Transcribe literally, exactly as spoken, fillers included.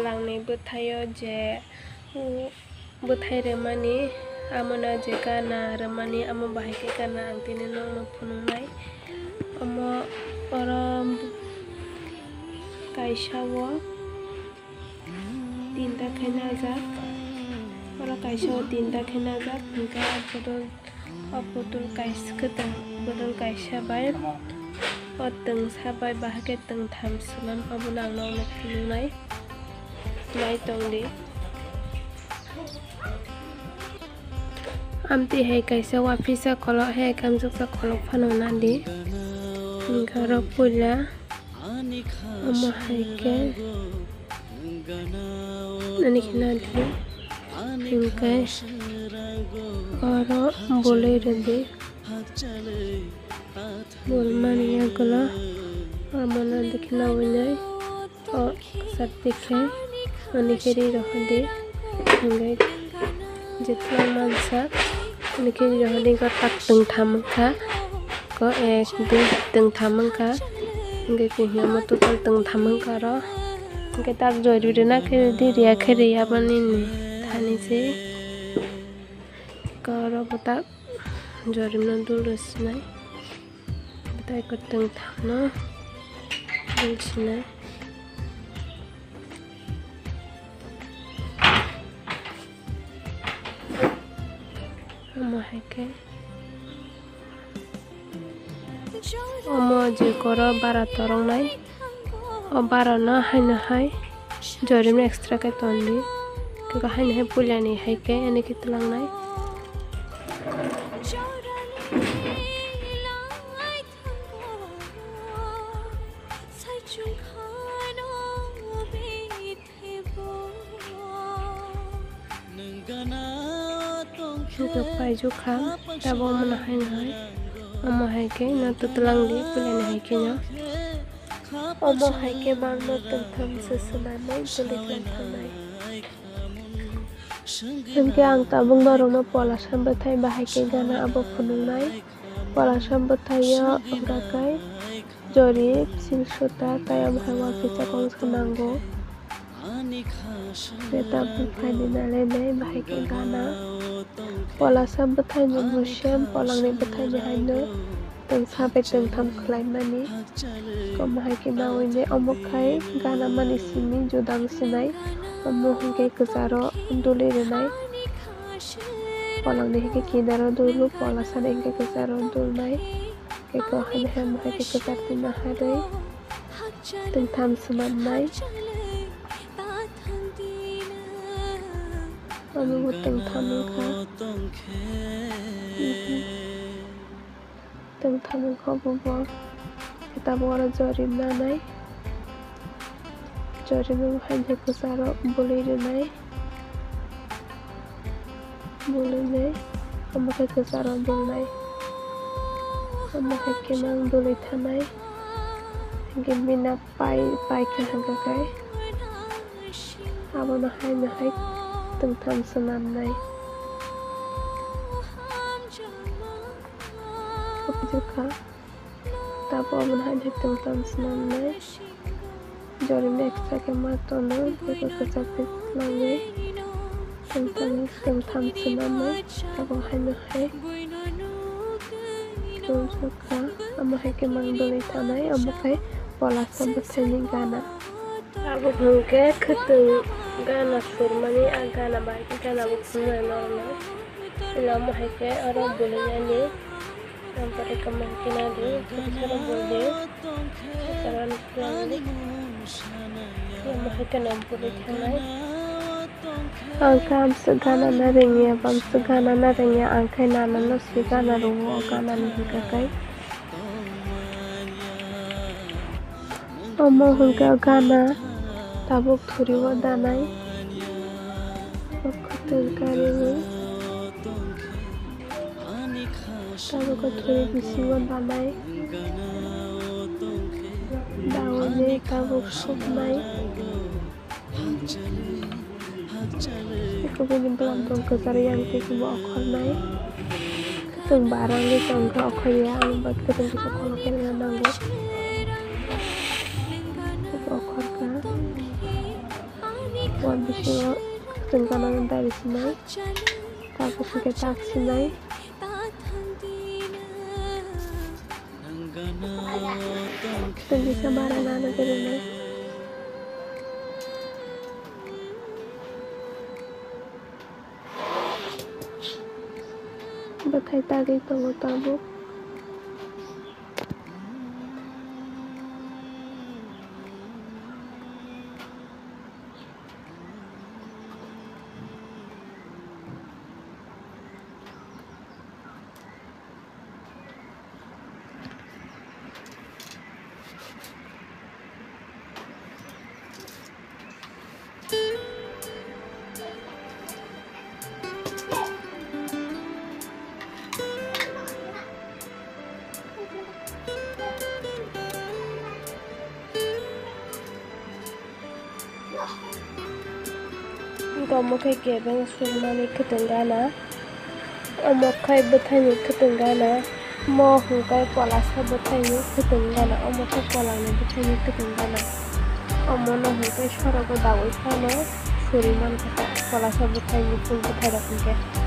Langni bwthaio je, u, bwthai rwmani, amo no je gana rwmani, amo bahai khe gana ang tini nokno phunuknai. Omo oro kaisa o tinta khe najak, oro kaisa o tinta khe najak, hwnkhe ah photo O photo kaisa kwtang, photo kaisa bai o twngsa bai bahai khe twngtham swnam, obono ang nokno phunuknai. Nai tongdi. Amtwi hai kaisa uaphisa kolok hai kamchwksa kolok phano nadi. Hwnkhe oro puila omo hai khe ani khe nadi. Hwnkhe oro bolwi rwdi. Bolmani yagulo omono dikhe nawi nai o kwchak dikhe ani khe ri rohordi. Hwnkhe jephru mansa ani khe ri rohordi, hwnkhe tak twngtham wngkha. Ko ek, dui, twngtham wngkha. Hwnkhe kihima total twngtham wngkha oro. Hwnkhe tak jori rwna khe rwdi, riya khe riya bo nini thani se. Ko oro bo tak jorino dul rw sinai. Tei ko twngtham no dul sinai. Omo hai khe omo je koro bara toroknai, o bara no haino hai jorimo extra khe tondi, khe haino hai puilani hai khe ani khe twlangnai. Hwnkhe paijukha, tabuk omono haino hai, omo hai khe no twtwlangdi, puilani hai khe no. Omo hai khe mangno twngtham se swnamwi bwlwi tongthangnai. Hwnkhe ang tabuk norokno polasam bwthai bahai khe gana abo phunuknai. Polasam bwthaio wngkha khe jori, silsuta, tei omo hai uaphisa kongsa nango. Khe tabuk phaidi nalai nai bahai khe gana. Polasam bwthaini musem, polangni bwthaini haino twngsa bai twngtham khlaimani. Omo hai khe nawi nai omo khai gana mani simi judang sinai. Omo hwnkhe kwcharo duli rwnai. Polangni hwnkhe kinaro dulu, polasani hwnkhe kwcharo dulnai. Khe ko haino hai omo hai khe kwchar twi naharwi twngtham swnamnai. Omo bo twngtham wngkha. Twngtham wngkha obo bo. Khe tabuk oro jori nanai. Jorino hai khe kwcharo bwlwi rwnai. Bwlwi nai. Omo khe kwcharo bwlnai. Omo khe khe mang bwlwi thanai. Hwnkhe bini pai, pai khe hwnkha khe. Abono haino hai twngtham swnamnai. Obwkha. Tabuk omono hai khe twngtham swnamnai. Jorimo extra khe ma tono, tei kwchak khe twlangwi twngtham, twngtham swnamnai. Tabuk haino hai twngkha, omo hai khe mang bwlwi thanai, omo khe polasam bwthaini gana. Tabuk hwnkhe khwtwng gana surmani, a gana bai khe gana bo phunuknai norokno. Ila omo hai khe oro bwlwi yani. Ang pore kamang kina di, pore sara bol di. Sara ni pulang di. Yang mahai kana bol di kanai. Ang kam se gana na rengya, bam se gana na rengya, ang khai nana no se gana rwo, gana ni hika kai. Omo hwnkhe gana tabuk thuri o danai. O kwtwng kariwi tabuk o thuri bisingo danai. Daui tabuk suknai. Eko bini bwlam tong kwcharo yang tei bo okhornai. Kwtwng barang ri tong kha okhorya, ang ba kwtwng kisa khorokhe rwna nango. Eko okhorkha. Wal bisingo chwng gana dari sinai, tak bisingo tak sinai. Tengkisa bara nana gerinai. Bwthai tagwi tongo tabuk. Omo khe kebeng sukmani kwtwng gana. Omo khe bwthaini kwtwng gana. Omo hwnkhe polasa bwthaini kwtwng gana. Omo khe polani bwthaini kwtwng gana. Omono hwnkhe sorogo daui phano suri mankha polasa bwthaini phul bwthairok hwnkhe.